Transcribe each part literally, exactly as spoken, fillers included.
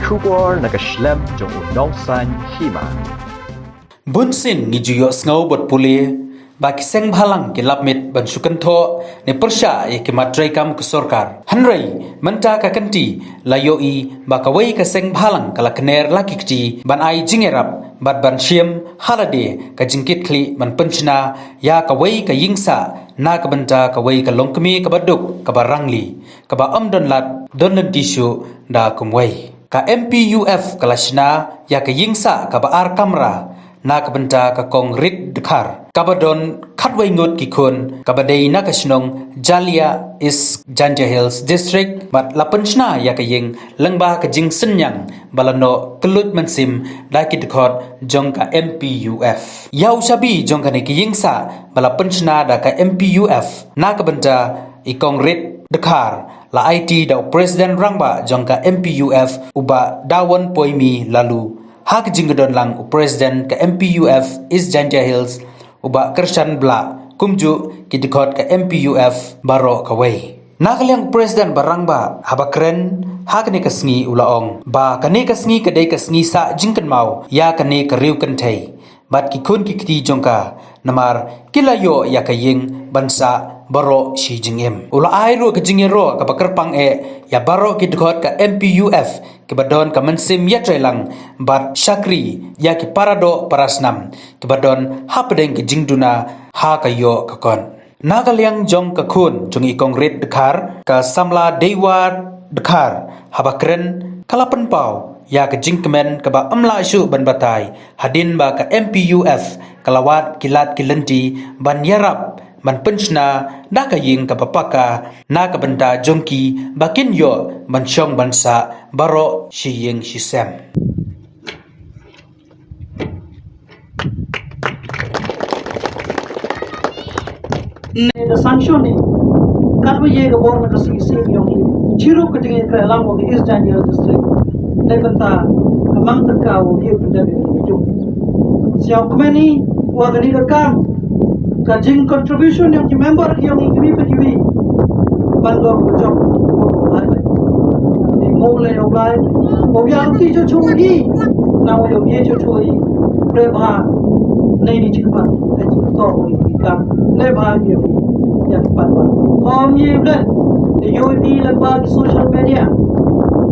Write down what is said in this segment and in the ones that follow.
Khubor na ka shlem jong u nongsan hima. Bun sien ngi ju ïohsngew bad pule ba ki seng bhalang ki lap miet ban shu kynthoh ne pyrshah ïa ki mat treikam ka sorkar. Hynrei mynta ka kynti la ïohi ba kawei ka seng bhalang ka la kner la ki kti ban ai jingïarap bad ban shim ha lade ka jingkitkhlieh ban pynshna ïa kawei ka ïingsah na ka bynta kawei ka longkmie kaba duk kaba rangli kaba ym don lad don lynti shuh da kumwei. Ka M P U F ka la shna ïa ka ïingsah kaba ar kamra na ka bynta ka Kong Rit Dkhar kaba don khatwei ngut ki khun kaba dei na ka shnong Jalia, East Jaintia Hills District, bad la pynshna ïa ka ïing lyngba ka jingsynñiang ba la noh kylluid mynsiem da ki dkhot jong ka M P U F. Ïa u shabi jong kane ka ïingsah ba la pynshna da ka M P U F na ka bynta i Kong Rit Dkhar la aiti da u President Rangbah jong ka M P U F, u Bah Dawon Poimi Laloo. Ha ka jingdon lang u President ka M P U F East Jaintia Hills, u Bah Kyrshan Blah, kumjuh ki dkhot ka M P U F baroh kawei. Na ka liang u President ba rangbah haba kren ha kane ka sngi u la ong ba kane ka sngi ka dei ka sngi sah jingkynmaw ïa kane ka riew kynthei bad ki khun ki kti jong ka, namar ki la ïoh ïa ka ïing ban sah baroh shi jingim. U la ai ruh ka jingïaroh kaba kyrpang eh ïa baroh ki dkhot ka M P U F kiba don ka mynsiem ïatreilang bad shakri ïa ki paradoh parasnam kiba don hapdeng ka jingduna ha ka ïoh ka kot. Na ka liang jong ka khun jong i Kong Rit Dkhar, ka samla Deiwa Dkhar, haba kren ka la pynpaw ïa ka jingkmen kaba ym lah shuh ban batai hadien ba ka M P U F ka la wad ki lad ki lynti ban ïarap ban pynshna da ka ïing kaba paka na ka bynta jong ki ba kin ïoh ban shong ban sah baroh shi ïing shi sem. Ne da sanction ni katwa ye ka bor na ka C C yong i chirup ka jingïakren lang wa ka East Jaintia District. Dei bynta ka mang tyrka wa ye pyndep ïa ka jong. Siaw kmeni wa ka ni ka kam ka jing contribution yong ki member yong i kiwi pa kiwi. Ban go ka jong wa ka lai bai. Ni mo le yow lai. Wa ya ti cho cho i. Na wa yow ye cho cho i. Pre bha. Nei ni chikmat. Ai chikto wa i kam. Le bha ye wi. Ya pat ba. Hom ye le. Te yo bi le ba ki social media.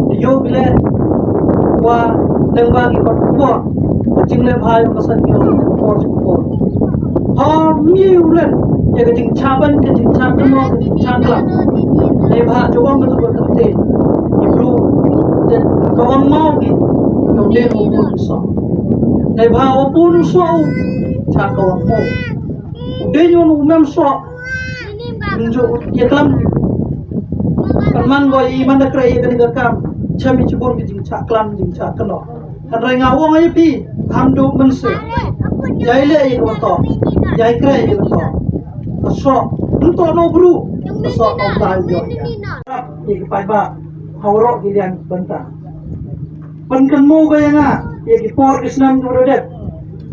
Te yo bi le. Wa le ba ki kot khubor. Ka jingleh bha ïa ka san ïa ka por sha ka por. Ha mi u len ïa ka jingchaban ka jingchakno ka jingchaklam. Leh bha jong ka tu ka te. Ki bru te ka wang mau ki. Ka te u bun so. Leh bha u bun so u cha ka wang mau. U de nyon u mem so. Njo ïa klam. Kan man go i man da kre ïa ka ni ka kam. Cham i chibun ki jingchaklam jingchakno. Hynrei nga ong ïa phi, ham duh mynsiem. Ïa i leh ïa ka to. Ïa i kre ïa ka to. Ka so, nto no bru. Ka so no ta ïa ïa. Ïa ki paidbah. Hawro ki liang bynta. Pynkynmaw ka ïa nga. Ïa ki por ki snam jong dep.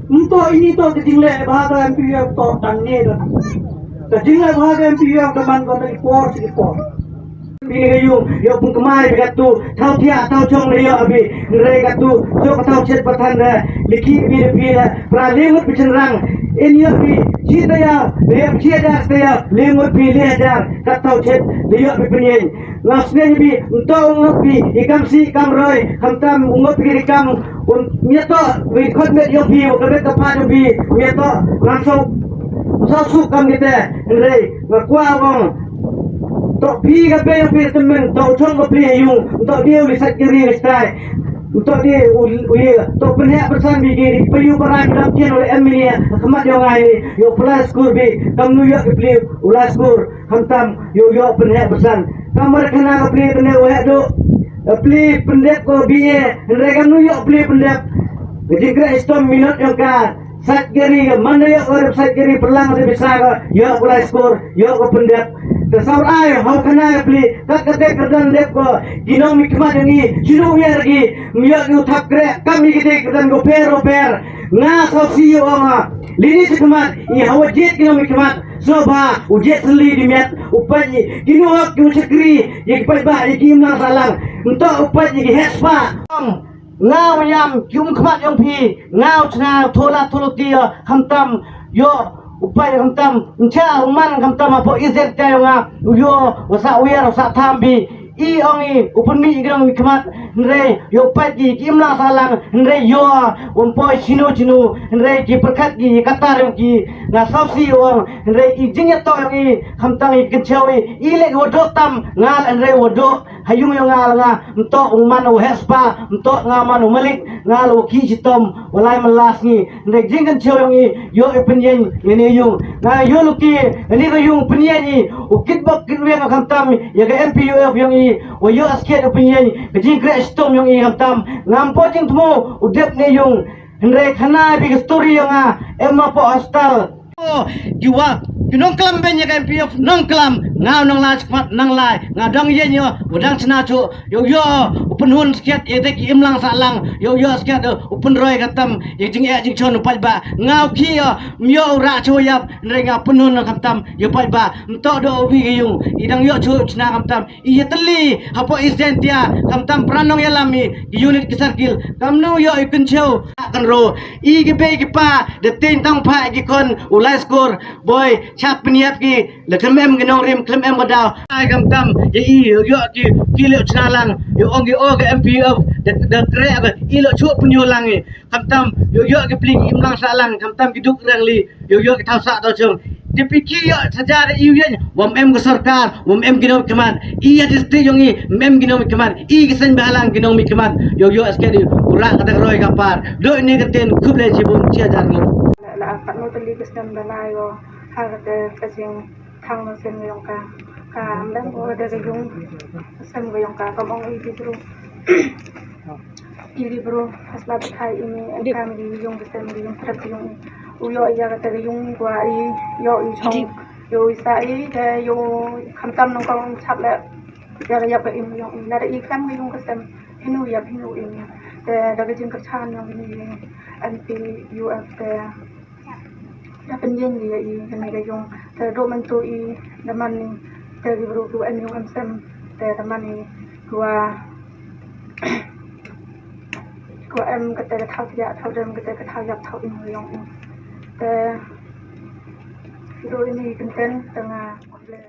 Nto ini to ki jingleh bha ka M P U F to tang ne da. Ka jingleh bha ka M P U F ka man ko na ki por ki por. Bini ka yung, yo pun kemai bi katu, tau tia, tau chong le yo abi, nre katu, yo ka tau chet patan re, liki bi de bi re, pra lengut bi chenrang, in yo bi, chi ta ya, le yo chi hajar ta ya, lengut bi le hajar, ka tau chet, le yo bi penyeng. Ngas ne bi, nto ngut bi, i kam si, kam roi, kam tam, ngut bi kam, un, nyeto, bi khot met yo bi, ka met ka pa yo bi, nyeto, ngan so, so su kam kite, nre, nga kwa wong, Tok phi ka pe phi tymmen, tok chong ka phi yung, tok dia uli sat kiri ngi stai. Tok dia uli, tok pynheh pynsan bi kiri, payu parai dam kien uli em mini, khmat yo ngai ni, yo pula skur bi, kam nu yo ki pli, ula skur, khamtam, yo yo pynheh pynsan. Kam mar khana ka pli tene u heh do, pli pyndep ko bi e, hynrei kam nu yo pli pyndep. Jingkra istom minot yo ka, Sait kiri ka man da ïoh ka rep sait kiri pyrlang da bisa ka ïoh ka lai skor ïoh ka pyndep. Te saur ai hau khana ka pli kat kate kyrdan dep ko ki nong mi khmat jong ngi shu ïa ki mi ïoh ki u thap kreh kam mi kite kyrdan ko per o per. Nga saw si ïoh nga lini chi khmat i hawa jied ki nong mi khmat. Sngewbha u jied thylli da i met, u peit ïa kino hok ki shakri, ïa ki paidbah, ïa ki imlang sahlang. Mynta u peit ïa ki heh spah. Nga u ñiam ki umkhmat jong phi, nga u chna thola tholuti ïa, khamtam ïoh u peit khamtam, ym cha u man khamtam hapoh East Jaintia ïa nga, u ïoh u sah wiar u sah tham bha. I ong i u pynmih ïa ki nongmihkhmat, hynrei ïoh peit ki, ki imlang sahlang, hynrei ïoh um poi shino shino, hynrei ki pyrkhat ki ïa ka tar jong ki. Nga sngewsih ong, hynrei i jingïatoh jong i, khamtam i kynchew i, i leh ki wa doh tam, nga leh hynrei wa doh ha ïung jong nga la nga, mynta u man u heh spah, mynta nga man u malik, nga la u khih shitom, wa lai man la sngi. Hynrei jingkynchew jong i, ïoh i pynïeng ïa kane ka ïung. Nga ïoh luti, kane ka ïung pynïeng i, u kitbok kitweng khamtam ïa ka M P U F jong i, wa ïoh skhet u pynïeng ka jingkhreh shitom jong i khamtam. Ngam poi jingthmu u dep kane ka ïung. Hynrei khana bha ka story jong nga, em hapoh hospital. Oh, ki wa, ki nongklam bein ïa ka M P F, nongklam, nga u nonglait shakhmat, nonglait, nga dang ïeng ïa, u dang chna chuh, ïoh ïoh u pynhun skhet ïa ki imlang sahlang, ïoh ïoh skhet u pynroi khamtam ïa jingeh jingchon u paidbah. Nga u khih ïa, ym ïoh u rah chuh ïap, hynrei nga pynhun khamtam ïa u paidbah. Mynta da u wi ka ïung, i dang ïoh chuh chna khamtam, i ïa thylli hapoh East Jaintia, khamtam para nongïalam i, ki unit ki circle, kamnu ïoh i kynchew. Kan ro i ki bei ki pa, da teng tang pha ki khon u lai skur. Boi, chap pynïap ki, la khlem em ki nongrim, khlem em ka daw. Ai khamtam ïa i, ïoh ki, ki leh chna lang, ïoh ong ki, oh, ka M P F, da, da khreh ka, i leh chuh pynïoh lang i. Khamtam ïoh ïoh ki pli ki imlang sahlang, khamtam ki duk rangli, ïoh ïoh ki thaw sah thaw shong. Te phi ki ïoh saja da i u ïeng, wam em ka sorkar, wam em ki nongmihkhmat. I ha district jong i, em ki nongmihkhmat. I ki seng bhalang ki nongmihkhmat. Ïoh ïoh skhet i, u rah kata ka roi ka par. Doi ne ka ten, khublei shibun, shi hajar nguh. La, la, pat no tali ka snem da lai ïoh, ha kata ka jing thang no sem yong ka. Ka mdang ko da ka yung sem ka yong ka, ka mong i di bru. I di bru, hasla bathai ini, em kam di yung ka sem di yung trep yung. U yo ya kata ka yung kwa i, yo i chong, yo i sa i, da yo khamtam nong kong chap le. Ya ka yap ka im yung i, la da i kam ka yung ka sem. Hinu yap hinu im. Da, da ka jing ka chan yung ini, M P U F da. Da pynïeng ïa i kane ka yung, te ruh mynta i da man i, te ki briew ki wa em yung em sem, te da man i ki wa, ki wa em kata ka thaw thiah thaw dem, kata ka thaw ïap thaw im yung i. Te ruh ini kynten te nga khublei.